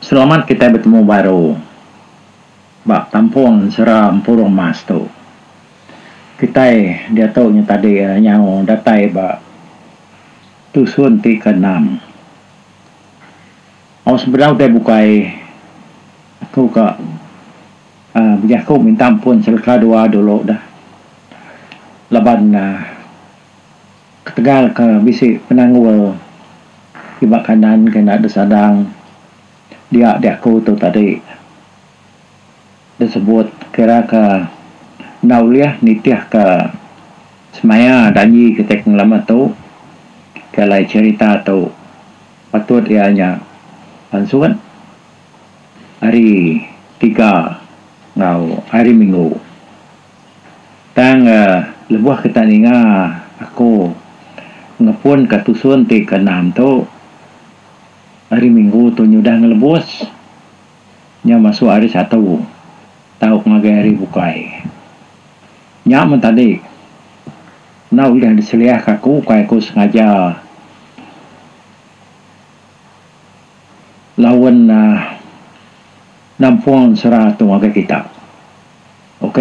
Selamat kitai betemu baru ba kampung Ensera Empurung Mas tu. Kitai diatu nya tadi nyau datai ba tusun ti ke enam. Au sebedau utai bukai aku ka uhh bejaku minta ampun seleka dua dulu dah laban uhh ketegal ke bisi penanggul kiba kanan ke enda disadang dia diaku tu tadi disebut kira ke enda ulih nitih ke semaya danji kitai ke ngelama tu ke alai cherita tu patut iya nya pansut hari tiga enggau hari minggu. Tang lebuh kita ninga aku ngepunka tusun ti ke enam tu hari minggu tu nyudah ngelebus nya masuk hari satu tau ngagai hari bukai. Nya men tadi enda ulih diseliahka aku ukai aku sengaja laun nampung ensera tu ngagai kita. Ok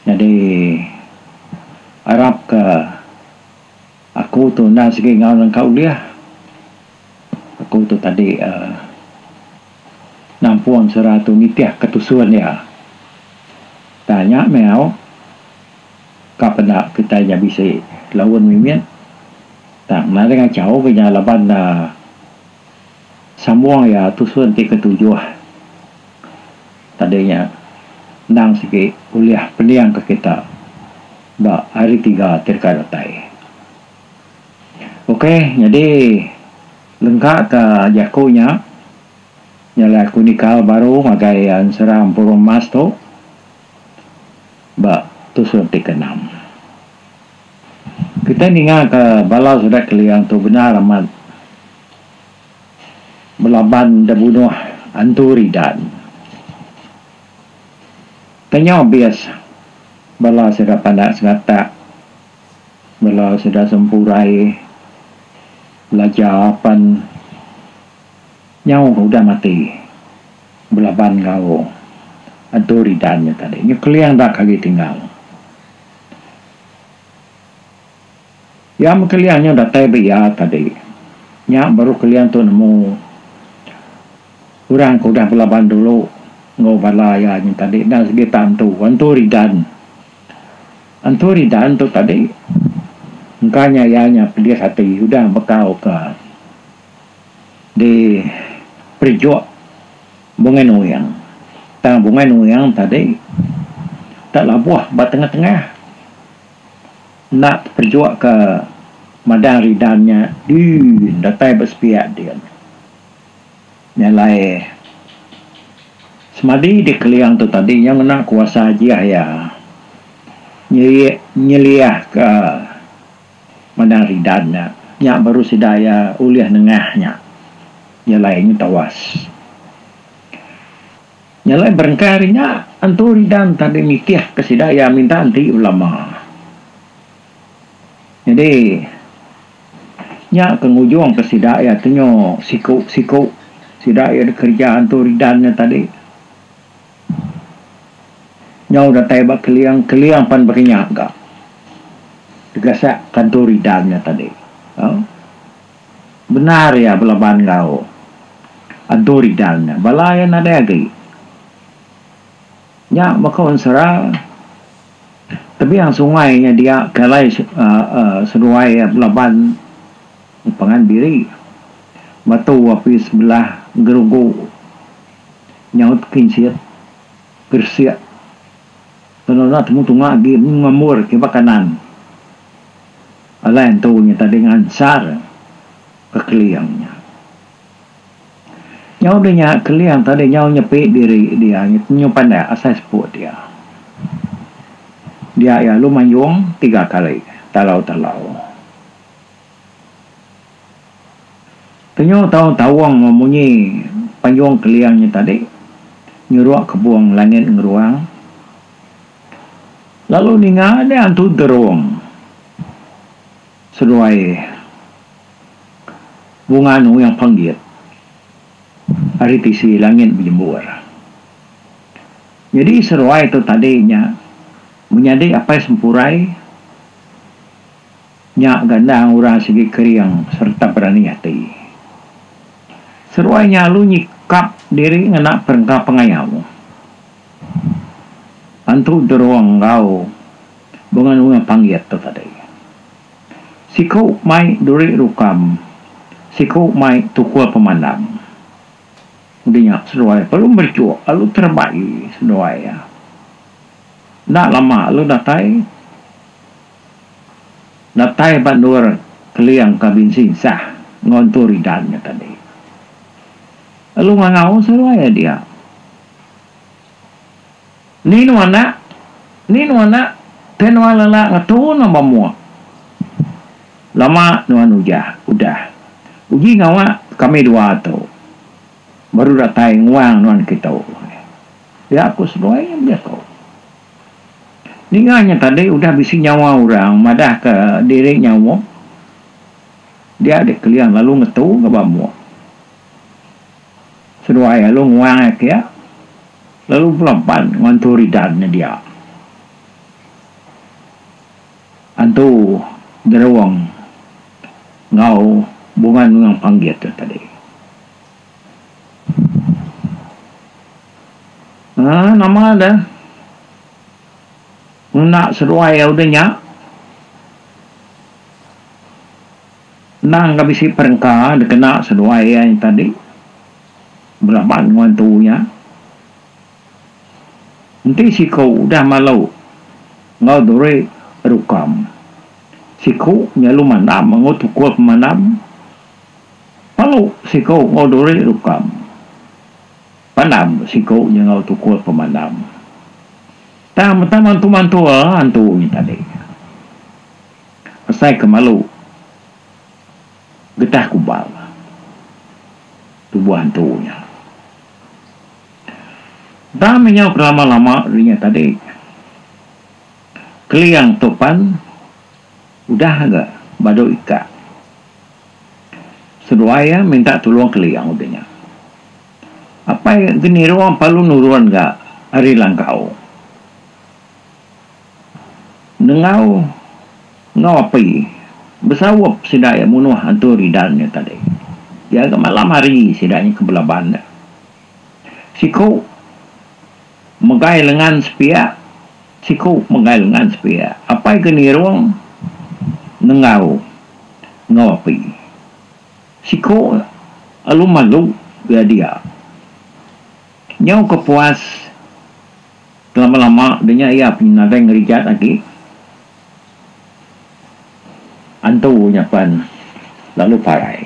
nyadi arap ka aku tu enda sigi enggau nengka ulih aku tu tadi uhh nampung ensera tu nitih ka tusun iya. Tang nya meh au ka peda kitai nya bisi laun mimit tang nadai ngachau ke nya laban ne sambung iya tusun ti ketujuh. Tadi nya endang sigi ulih pendingka kita ba hari tiga ti deka datai. Ok nyadi lengka ka jaku nya nya alai aku nikal baru ngagai ensera Empurung Mas tu ba tusun ti keenam. Kitai ninga ka bala sida Keling tu bendar amat. Belaban da bunuh antu ridan. Kenyau abis bala sida pandak sengatak, bala sida sempurai belajar pan nyau udah mati belaban enggau antu ridan nya tadi. Nyu keling da ke agi tinggal. Iya meh keling nya datai ba iya tadi. Nya baru keling tu nemu orang ke udah belaban dulu enggau bala iya nya tadi enda sigi tak antu. Antu ridan. Antu ridan tu tadi engka nya iya nya pedis ati udah bekau ke di perijuk Bungai Nuing. Tang Bungai Nuing tadi tak labuh ba tengah-tengah. Enda teperejuk ke madang ridan nya din datai ba sepiak din. Nya alai semadi di Keling tu tadi nya ngena kuasa ajih iya nyeliah ke madang ridan nya. Nya baru sida iya ulih nengah nya. Nya alai nya tawas. Nya alai berengkah ari nya, Antu Ridan tadi nitih ke sida iya minta enti belama. Nyadi nya ke ngujung ke sida iya ti nyu siku-siku sida iya dikereja Antu Ridan nya tadi. Nyau datai ba Keling, Keling pan baka nya ga digasak ke Antu Ridan nya tadi. Bendar iya belaban enggau Antu Ridan nya. Bala iya nadai agi. Nya baka ensera tebing sungai nya dia ke alai uhh seduai iya belaban pangan diri. Batu api sebelah gerugu nyaut kinsit gersik lalu enda temu tunga agi ngembur kiba kanan. Alai entu nya tadi ngansar ke Keling nya. Nyau deh nya Keling tadi nyau nyepi diri dia nyu pandak asai seput dia. Dia iya lalu mayung tiga kali talau-talau. Penyu tau taung memunyi payung Keling nya tadi nyeruk kebung langit ngeruang. Lalu ninga deh antu gerung seduai Bunga Nuing Penggit. Ari tisi langit bejembur. Nyadi seruai tu tadi nya menyadi Apai Sempurai nya gandang orang sigi kering sereta berani ati. Seruai nya lalu nyikap diri ngena perengka pengayau. Antu Derung enggau Bunga Nunga Panggit tu tadi. Siku mai duri rukam, siku mai tukul pemandang. Udah nya seduai perlu merichuk lalu terebai seduai iya. Enda lama lalu datai datai ba endur Keling ka binsi ensah enggau entu ridan nya tadi. Lalu ngangau seduai iya dia. Ni nuan anak? Ni nuan anak? Ke nuan lelak ngetu nuan ba mua. Lama nuan ujah, udah. Uji ngawa kami dua tu. Baru datai nguang nuan kitu. Pia ku seduai nya bejaku. Ninga nya tadi udah bisi nyawa orang madahka diri nyaup. Dia dek Keling lalu ngetu ga ba mua. Seduai lalu nguang iya kia lalu belaban enggau antu ridan nya dia. Antu Derung enggau Bunga Nungang Panggit tu tadi. Aaa nama deh ngena seduai iya udah nya. Endang ka bisi perengka dikena seduai iya nya tadi belaban enggau antu nya. Enti siku udah malu enggau duri rukam, siku nyalu mandam enggau tukul pemandam. Palu siku enggau duri rukam, pandam siku nya enggau tukul pemandam. Tang meta mantu-mantul antu nya tadi. Asai ke malu getah kubal tubuh antu nya. Enda meh nyau kelama-lama ri nya tadi. Keling tu pan udah ga badu ikak. Seduai iya minta tulung Keling udah nya. Apai Genirung parlu nurun ga ari langkau. Nengau enggau api besaup sida iya munuh antu ridan nya tadi. Iya ga malam hari sida nya ke belaban nya. Siku megai lengan sepiak, siku megai lengan sepiak. Apai ke nirung nengau enggau api. Siku lalu malu iya dia. Nyau ke puas. Lama-lama da nya iya pun nadai ngerijat agi. Antu nya pan lalu parai.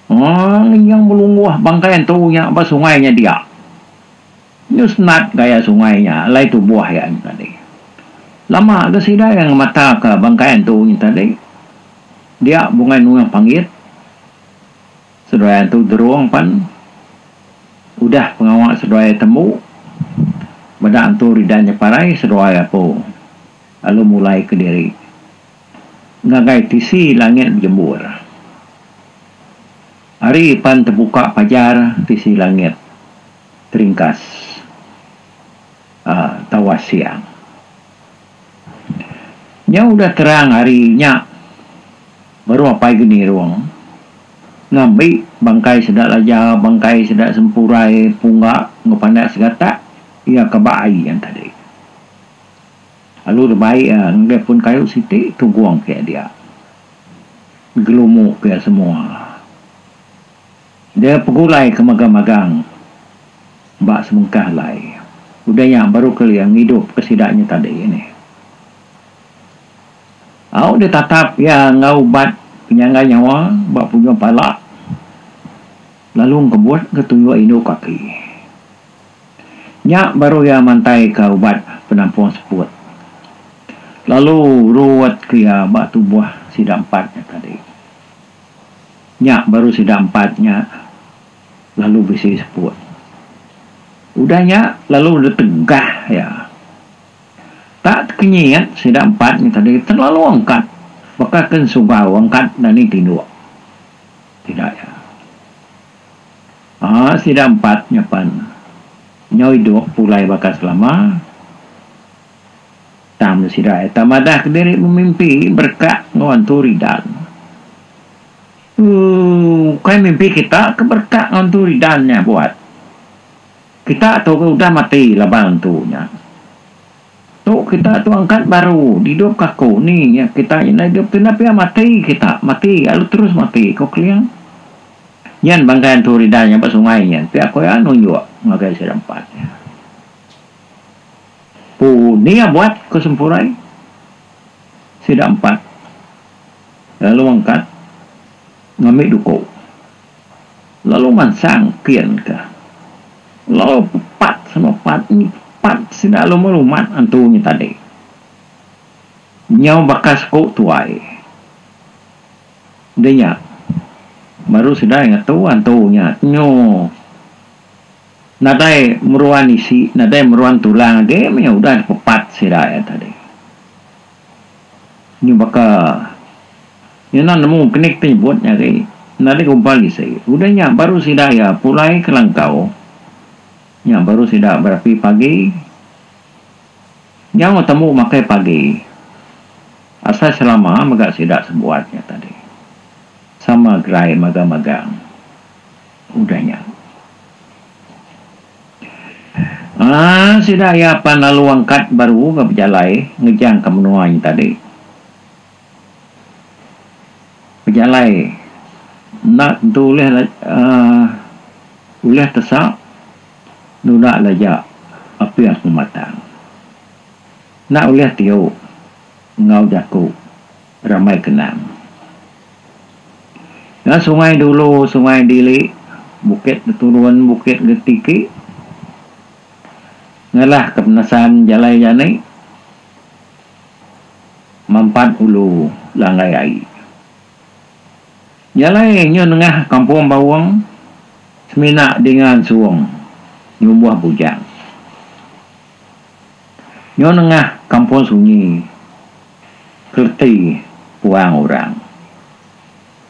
Aaa ngenyang belungguh bangkai antu nya ba sungai nya dia. Nyu senat gaya sungai nya alai tubuh iya nya tadi. Lama ga sida iya ngemataka bangkai antu nya tadi dia Bungai Nungang Panggit. Seduai antu Gerung pan udah pengawa seduai tembu meda antu Ridan nya parai seduai apu lalu mulai kediri ngagai tisi langit bejembur. Hari pan tebuka pajar tisi langit teringkas aaa tawas siang. Nyau udah terang hari nya baru apai Genirung ngambi bangkai sida Laja, bangkai sida Sempurai, Pungga enggau Pandak Segatak iya ke ba ai nya tadi. Lalu dibai iya ngagai pun kayu siti tugung ke dia. Digelumu ke iya semua. Dia pegulai ke magang-magang ba sebengkah alai. Udah nya baru kelia ngidup ke sida nya tadi nih. Au ditatap iya enggau ubat penyanggai nyawa ba pujung pala lalu engkebut ke tunjuk indu kaki. Nya baru iya mantaika ubat penampung seput lalu rut ke iya ba tubuh sida empat nya tadi. Nya baru sida empat nya lalu bisi seput. Udah nya lalu ditegah iya. Tak tekenyit sida empat nya tadi terlalu angkat baka ke ensugau angkat dani tinduk. Sida empat nya pan nyau idup pulai baka selama. Tang meh sida iya tau madah kediri bemimpi berekak enggau antu ridan. Ooh ukai mimpi kita ke berekak enggau antu ridan nya buat. Kita tu ke udah mati laban antu nya. Tu kita tu angkat baru didup ka aku ni nya kita nya idup tu enda pia mati kita mati lalu terus mati ko Keling. Nyen bangkai antu ridan nya ba sungai nyen pia ko iya nunjuk ngagai sida empat nya. Pu nia buat ko Sempurai. Sida empat lalu angkat ngambi duku lalu mansang kin ka lalu pepat semua pat pat sida lumat lumat antu nya tadi nyau baka seku tuai. Udah nya baru sida ngetu antu nya nyu. Nadai meruan isi, nadai meruan tulang agi meh udah dipepat sida iya tadi. Nyu baka nya enda nemu kenik ti nyebut nya agi nadai gumpal isi. Udah nya baru sida iya pulai ke langkau. Nya baru sida berapi pagi. Nyau tembu makai pagi. Asai selama mega sida sebuat nya tadi. Sama gerai magang-magang. Udah nya. Aaa sida iya pan lalu angkat baru ga bejalai ngejang ka menua nya tadi. Bejalai enda tentu ulih aaa ulih tesa nunda laja apih pematang. Enda ulih tiu enggau jaku rambai kenang. Nya sungai dulu sungai dili bukit beturun bukit getiki ngalah ke penesan jalai jani mampat ulu langgai ai. Jalai nyu nengah kampung baung semina dinga ensung nyumbuh bujang. Nyu nengah kampung sunyi keleti puang orang.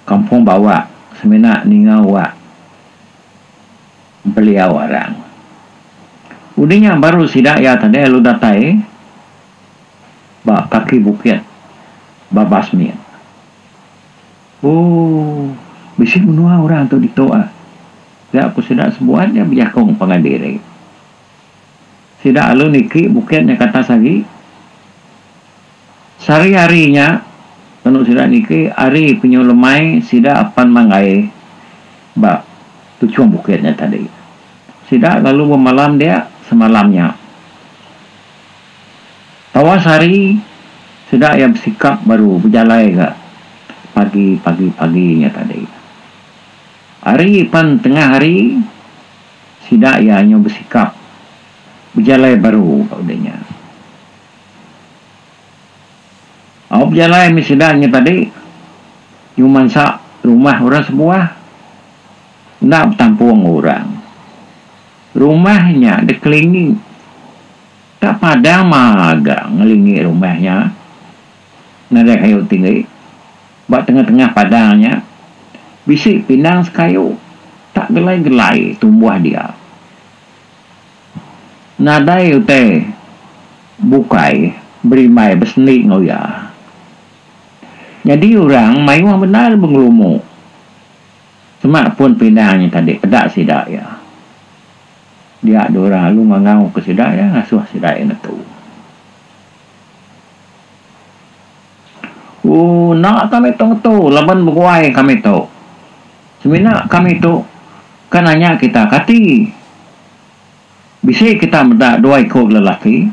Kampung bawak semina ninga wak empeliau arang. Udah nya baru sida iya tadi lalu datai ba kaki bukit babas mit. Ooh bisi menua orang tu ditu ah. Pia ku sida sebuat iya bejaku pangan diri. Sida lalu niki bukit nya ke atas agi. Sehari hari nya, kenu sida niki ari penyu lemai sida pan manggai ba tuchung bukit nya tadi. Sida lalu bemalam dia semalam nya. Tawas hari sida iya besikap baru bejalai ga pagi pagi pagi nya tadi. Hari pan tengah hari sida iya nyu besikap bejalai baru ga udah nya. Au bejalai mih sida nya tadi nyu mansa rumah orang sebuah enda betampung orang. Rumah nya dikelingi tak padang magang ngelingi rumah nya nadai kayu tinggi. Ba tengah-tengah padang nya bisi pinang sekayu tak gelai-gelai tumbuh dia. Nadai utai bukai berimbai besendi enggau iya. Nyadi orang mayuh bendar bengelumu semak pun pinang nya tadi peda sida iya. Dia deh orang lalu ngangau ke sida iya ngasuh sida iya ngetu. Ooh enda kami tu ngetu laban beguai kami tu. Semina kami tu ka nanya kita kati bisi kita meda dua iku lelaki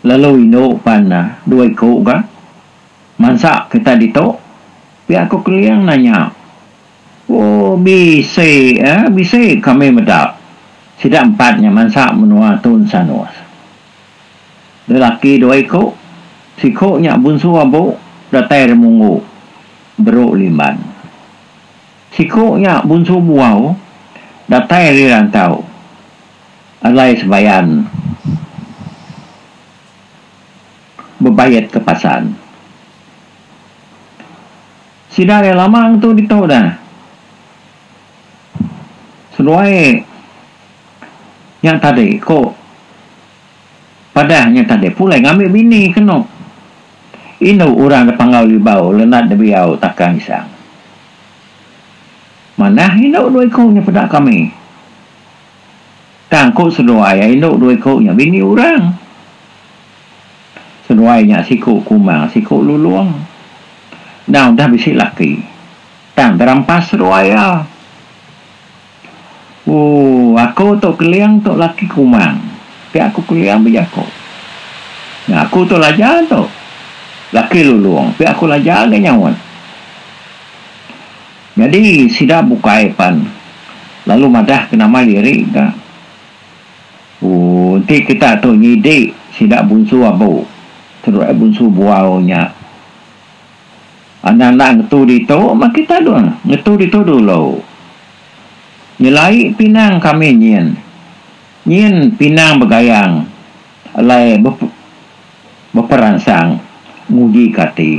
lalu indu pan dua iku ga mansa kita ditu pia ku Keling nanya. Ooh bisi eh bisi kami meda sida empat nya mansa menua Tun Sanus. Lelaki dua iku, siku nya Bunsu Abu datai ari Munggu, Beru Limban. Siku nya Bunsu Buau datai ari Rantau, alai Sebayan bebait ke Pasan. Sida ari lama ngetu ditu dah. Seduai nya tadi ko padah nya tadi pulai ngambi bini kenu. Indu orang da Panggau Libau lenat da biau takang isang. Manah indu dua iku nya peda kami. Tang ku seduai indu dua iku nya bini orang. Seduai nya siku Kumang siku Lulong. Endang udah bisi laki. Tang terampas seduai iya. Ooh aku tu Keling tu laki Kumang. Pia ku Keling bejaku. Nya aku tu Laja tu laki Lulong. Pia ku Laja ga nyaut. Nyadi sida bukai pan lalu madah ke nama diri ga. Ooh enti kita tu nyidi sida bunsu abu seduai bunsu buau nya. Anang enda ngetu ditu meh kita dun ngetu ditu dulu. Nyelai pinang kami nyin. Nyin pinang begayang alai beperansang nguji ke ati.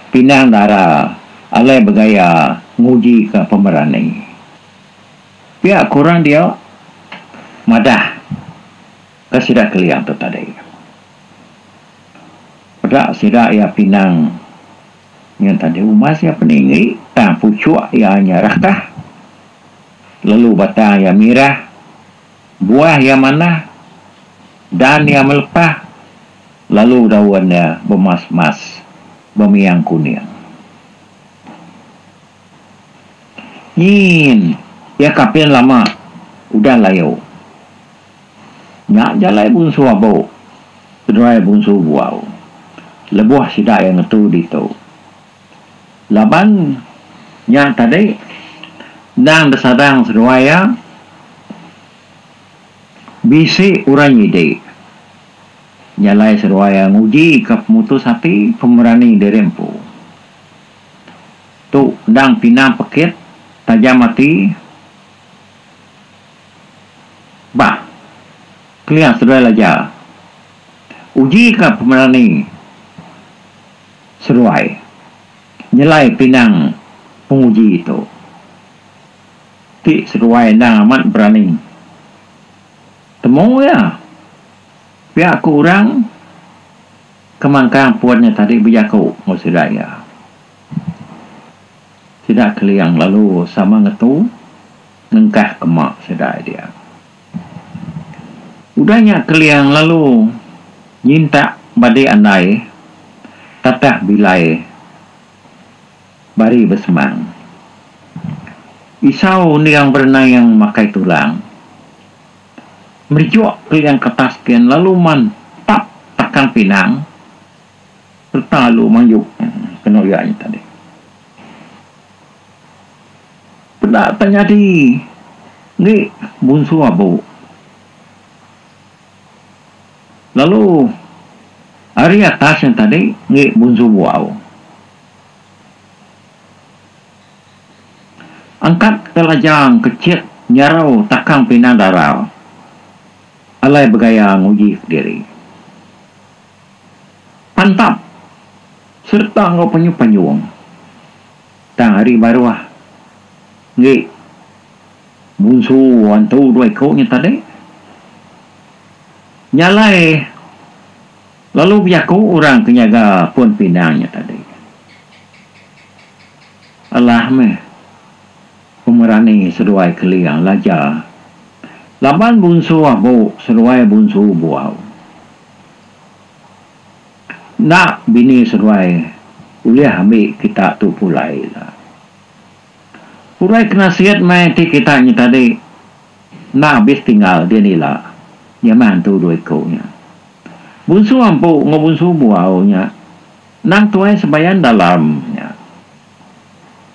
Pinang dara alai begaya nguji ka pemerani. Pia ku orang dia madah ka sida Keling tu tadi. Peda sida iya pinang nya tadi umas iya peninggi tang puchuk iya nya rakah lalu batang iya mirah buah iya manah dan iya melepah lalu daun iya bemas-mas bemiang kuning. Nyin iya kapin lama udah layu. Nya jalai bunsu abu seduai bunsu buau lebuh sida iya ngetu ditu. Laban nya tadi endang disadang seduai iya bisi orang nyidi. Jalai seduai iya nguji ka pemutus ati pemerani diri empu. Tu endang pinang pekit tajam ati bah kelia seduai laja. Uji ka pemerani seduai nyelai pinang penguji tu. Ti seduai endang amat berani. Temu iya. Pia ku orang ke mangkang pun nya tadi bejaku enggau sida iya. Sida Keling lalu sama ngetu ngengkah kema sida dia. Udah nya Keling lalu nyintak badi andai tatah bilai bari besemang. Isau ending berenaing makai tulang. Merijuk Keling ketas kin lalu mantap takang pinang sereta lalu mayup kenu iya nya tadi. Peda tak nyadi enggi bunsu abu. Lalu ari atas nya tadi enggi bunsu buau. Angkat ke lajang kechit nyarau takang pinang dara alai begaya nguji kediri. Pantap sereta enggau panjung-panjung tang ari baruh enggi bunsu antu dua iku nya tadi. Nya alai lalu bejaku orang ke nyaga pun pinang nya tadi. Alah meh pemerani seduai Keling Laja laban bunsu abu seduai bunsu buau. Enda bini seduai ulih ambi kita tu pulai ila. Pulai ke nasit meh ti kita nya tadi enda abis tinggal din ila nyamah antu dua iku nya. Bunsu ampu enggau bunsu buau nya endang tuai sebayan dalam nya.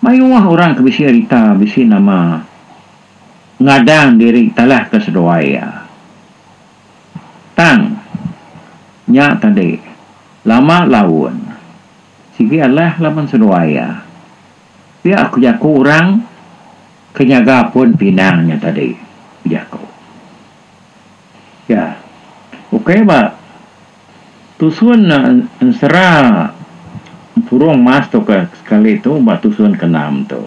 Mayuh orang ke bisi rita bisi nama ngadang diri talah ke seduai iya. Tang nya tadi lama laun sigi alah laban seduai iya. Pia ku jaku orang ke nyaga pun pinang nya tadi bejaku. Ya. Ukai ba tusun ensera Empurung Mas tu ke sekali tu ba tusun ke enam tu.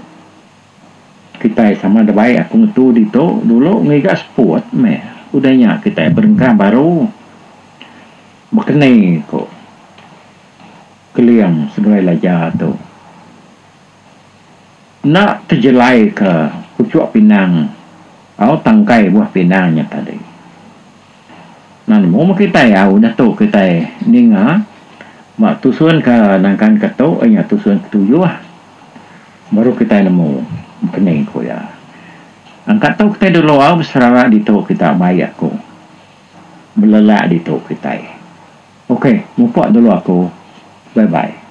Ok. Kitai sama dibai aku ngetu ditu dulu ngiga seput meh. Udah nya kitai berengkah baru. Bekeni ku Keling seduai Laja tu. Enda tejelai ke puchuk pinang au tangkai buah pinang nya tadi. Enda nemu meh kitai au udah tu kitai ninga ba tusun ke nangkan ke tu iya nya tusun ke tujuh baru kitai nemu bekeni ku iya. Angkat tu kitai dulu au beserara ditu kita bai aku. Belelak ditu kitai. Ok mupok dulu aku. Bye bye.